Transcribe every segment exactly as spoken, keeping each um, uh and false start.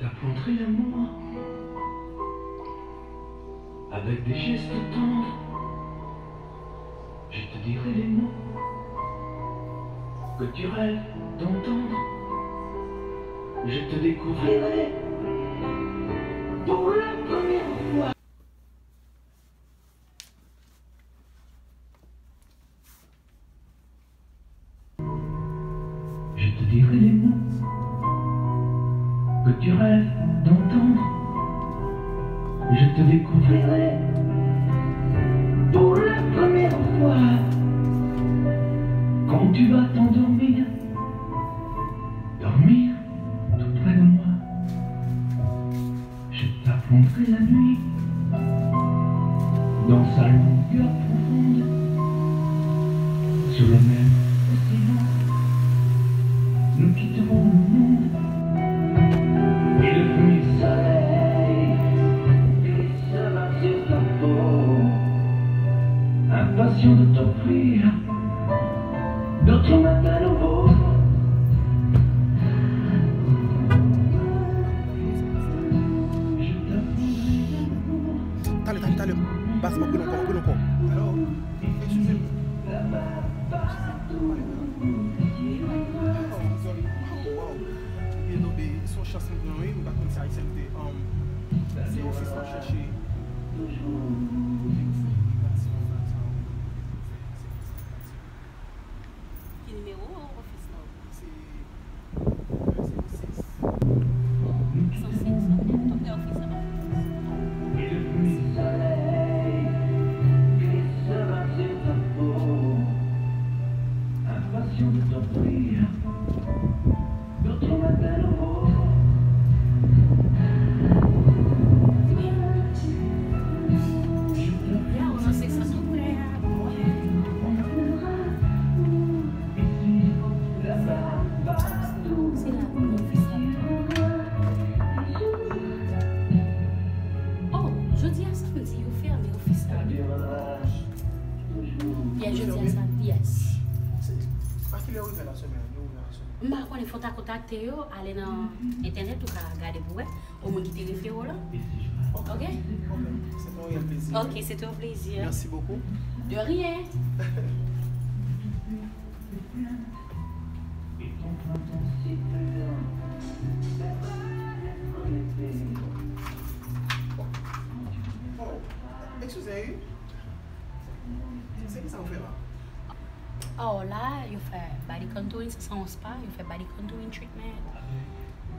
T'apprendrai l'amour avec des gestes tendres. Je te dirai les mots que tu rêves d'entendre. Je te découvrirai pour la première fois. Je te dirai les mots que tu rêves d'entendre. Je te découvrirai pour la première fois quand tu vas t'endormir, dormir tout près de moi. Je t'apprendrai la nuit dans sa longueur profonde. Sur le même océan, nous quitterons le monde et le premier soleil glissera sur ta peau, impatient de t'offrir d'autres matins nouveaux. Talè, talè, talè. Baz, m ap rele ankò, m ap rele ankò. Alo, eskize m. Oh, sorry. Oh, wow. M byen tonbe. Se yon chans m pran, wi. M pa t konn se ayisyen m te, um, se ofis m ap chèche. Kote m fè imigrasyon sa, sa, sa. Ki nimewo ofis la? Se zero sis. San sis, ok. Tonbe ofis la pa ofis. Se la pou ofis la. Oh, jodi a samdi, yo fèmen ofis la. Yes, jodi a samdi, yes. Se, a kilè yo ouvè la semèn? Yo ouvè la semèn. M pa konnen, fò w ta kontakte yo, ale nan entènèt, ou ka gade pou wè. Ou moun ki te refere w lan. Ok? Ok. Se te yon reyèl plezi. Ok, se te yon plezi. Merci beaucoup. De rien. Oh, eskize, wi. Se ki sa w fè la? Oh, la, yo fè body contouring, se sa yon spa, yo fè body contouring treatment,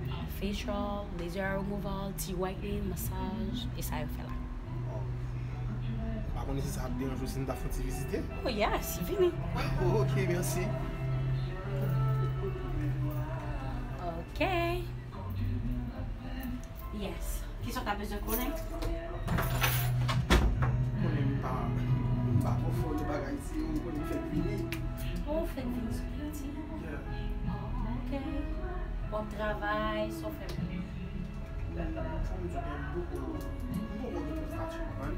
uh, facial, laser removal, teeth whitening, massage, e sa yo fè la. Oh. M pa konnen si sa ap deranje w si n ta fè yon ti vizite. Oh, yes, vini. Oh, ok, mèsi. Ok. Yes. Kisa w ta bezwen konnen? Konnen m pa, m pa twò fò nan bagay sa yo, konnen m fèk vini. Oh, ou fèk vini sou Ayiti? Yeah. Oh, ok. W ap travay, sa w fè menm? Bon, m di byen, m poko, m poko gen pou stati, w konprann?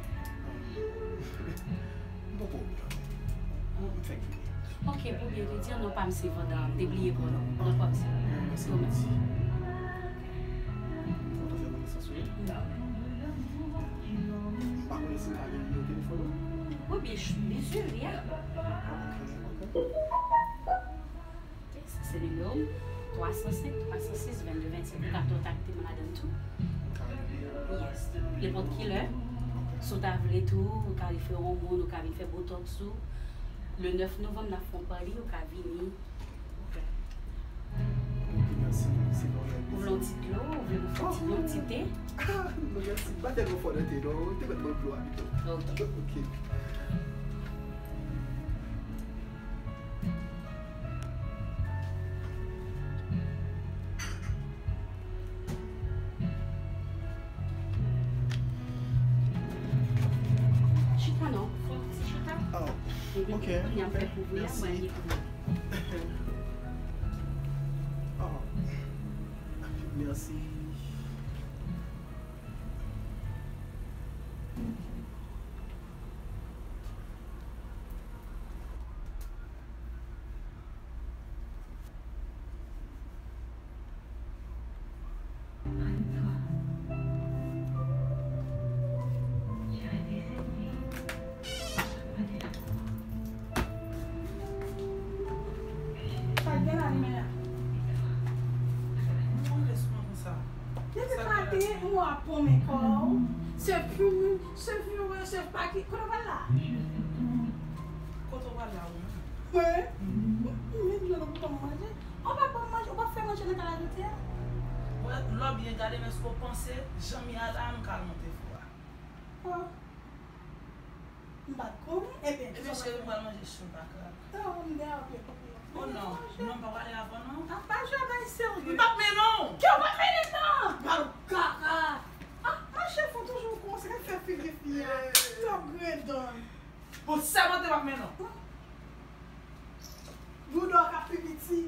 M poko. M, m fèk vini. Ok, pou byen te di, non pa m se Vanda, m te bliye pou non. Non pa m se Vanda. Mwen se Mati. M kontan fè konesans ou. M pa konnen si m ka gen nimewo telefòn ou. Wi, byen, byen si, yeah. Ok, ok. Ok, sa se nimewo m, twa san senk, twa san sis, vennde vennsèt. Ou ka kontakte m ladan l tou. Yes. Nenpòt ki lè. Si w ta vle tou, ou ka refere yon moun, ou ka vin fè botox ou. Le nèf novanm, n ap fè yon party, ou ka vini. Ok, mèsi. Se yon reyèl plezi. Ou vle yon ti dlo, ou vle m fè yon ti, yon ti te? Ah, non, mèsi. M pa tèlman fò nan te, non. Ou te mèt ban m dlo a pito. Ok. Ok. Chita non, fè yon ti chita. Oh, epi ok. Kounye a m fè kouvri a, mwen li pou mwen. Oh, mèsi. Mwen ap pran men kò w. Se pini, se vire, se paki. Kote w pral la? Kote w pral la ou menm? Mwen? Mwen menm jan pou m manje. Ou pa ban m manje, ou pa fè manje nan kay la jodi a? Mwen, lè w byen gade, men èske w panse jan m ye a la, m ka al monte fou a? Oh. M pa t konnen. Ebyen, ebyen, cheri, m pral manje chou pa krav. Non, m gen anpil. Oh non, non, m pa prale avan non. A pa jwe bagay serye. M p ap mennen w. Ke w p ap mennen m nan? Ba w kaka. Ah, monchè, fò toujou konsa, fè figi fi a. Tòp gredan. Bon, sèmante m ap mennen w. Bouda w k ap pi piti.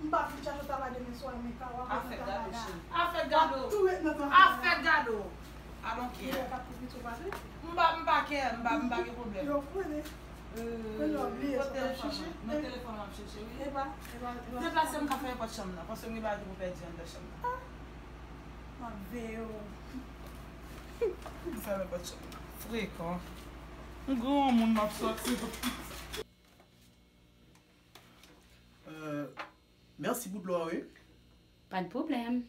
M p ap vin chache travay demen swa, men ka w ap ret nan travay la. Afè gado, cheri. Afè gado. W ap tou ret nan travay la. Afè gado. I don't care. Bouda w k ap pi piti w pase. M pa, m pa care, m pa, m pa gen pwoblèm. Yo konnen. Konnen w bliye sa w t ap chèche. Nan telefòn m ap chèche, wi. Epa, epa, epa. Deplase m ka fè nenpòt chanm nan, paske m gen bagay pou pèdi anndan chanm nan. Ah. M ap veye w. M fè nenpòt chanm nan. Frekan. M granmoun, m ap sòti. Euh, mèsi pou dlo a, wi. Pa de pwoblèm.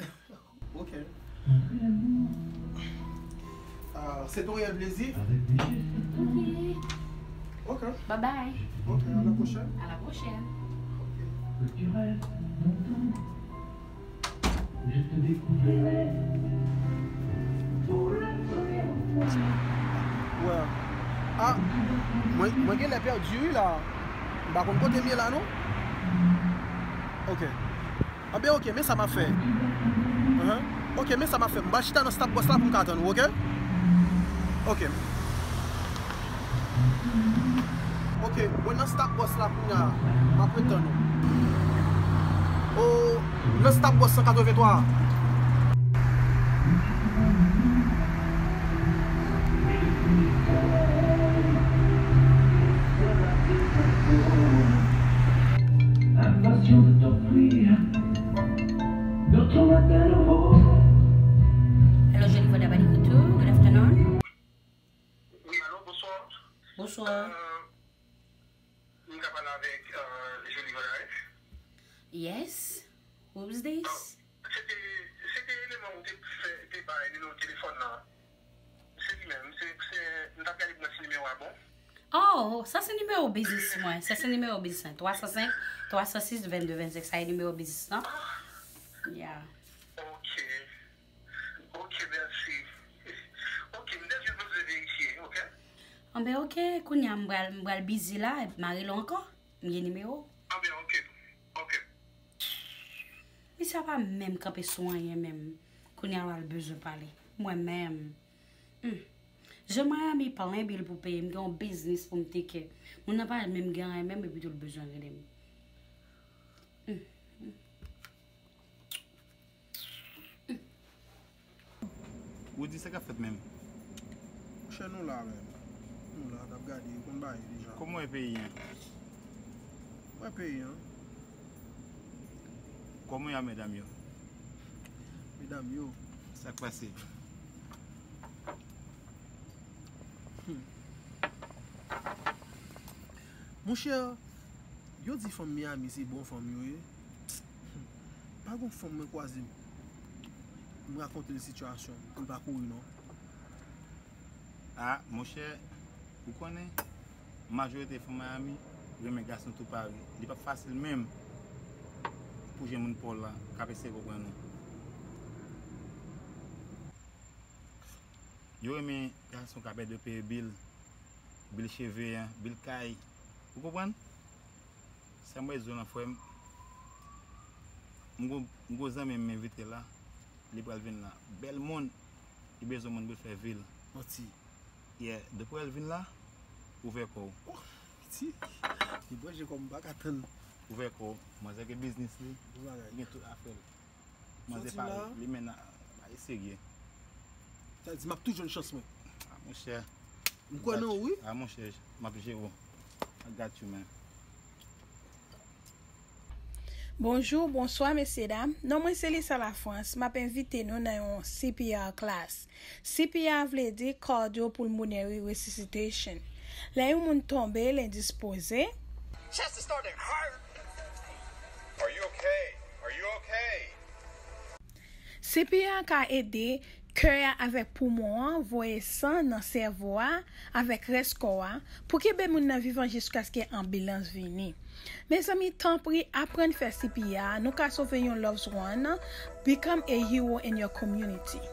Ok. Ah, se te yon reyèl plezi. Ok. Ok. Bye bye. Ok, à la prochaine. À la prochaine. Ok. Wè. Ah, mwen, mwen genlè pèdi wi la. M pa konn kote m ye la non. Ok. Anben, ok, men sa m ap fè. Ahan. Ok, men sa m ap fè. M pral chita nan Stop Boss la pou m ka tann ou, ok? Ok. Ok, mwen nan Stop Boss la kounye a. M ap ret tann ou. O, nan Stop Boss san katrevenntwa a. Hello, Jennifer Dabadi Couture. Good afternoon. Wi, alo, bonswa. Bonswa. Euh, m ka pale avèk, euh, Jennifer Dabadi? Yes. Who's this? Se te, se te eleman ou te fè, te bay nimewo telefòn nan. Se li menm. Se, se, m t ap gade pou mwen si nimewo a bon. Oh, sa se nimewo biznis mwen. Sa se nimewo biznis mwen. Twa san senk, twa san sis, vennde vennsenk. Sa e nimewo biznis lan. Yeah. Ok. Ok, mèsi. Ok, m te jis bezwen verifye, ok? Anben, ok, kounye a m pral, m pral bizi la, epi m a rele w ankò. M gen nimewo. Anben, ok. Ok. Misye a pa menm kanpe sou anyen menm. Kounye a la l bezwen pale. Mwen menm. Hmm. Jan Miami plen bil pou peye, m gen yon biznis pou m teke. Moun nan pa menm gen anyen menm, epi tou l bezwen rele m. Hmm. Hmm. Hmm. Ou di sa k ap fèt menm? Monchè, nou la menm. Nou la, n ap gade, yo konn bagay deja. Kòman w wè peyi an? Mwen peyi an. Kòman y a medam yo? Medam yo? Sa k pase? Hmm. Monchè, yo di fanm Miami se bon fanm yo ye. Pa gon fanm mwen kwaze, m rakonte l sitiyasyon m pou l pa kouri non. A, monchè, ou konnen, majorite fanm Miami renmen gason tou pare. Li p ap fasil menm pou jwenn moun pa w la k ap eseye konprann ou. Yo renmen gason k ap ede yo peye bil, bil cheve an, bil kay. Ou konprann? Sa mwen di w lan, frè m. M gon, m gon zanmi m envite la. Li pral vin la. Bèl moun. Li bezwen moun pou l fè vi l. Manti. Yeah, depi w wè l vin la, ouvè kò w. Oh, piti. Li branche kò m, m pa ka tann. Ouvè kò w. Manzè gen biznis li. Bon bagay. Li gen tout afè l. Manzè pare, li menm nan bagay serye. Sa di m ap toujou jwenn chans mwen. A, monchè. M kwè nan ou, wi. A, monchè, m ap jere w. I got you, man. Bonjou, bonswa, mesyedam. Non mwen se Lisa Lafrans. M ap envite nou nan yon C P R class. C P R vle di Cardiopulmonary Resuscitation. Lè yon moun tonbe, l endispoze. Chest is starting hurt. Are you okay? Are you okay? C P R ka ede kè a avèk poumon an voye san nan sèvo a avèk rès kò a pou kenbe moun nan vivan jiskaske anbilans vini. Mezanmi, tanpri, aprann fè C P R. Nou ka sove yon loved one. Become a hero in your community.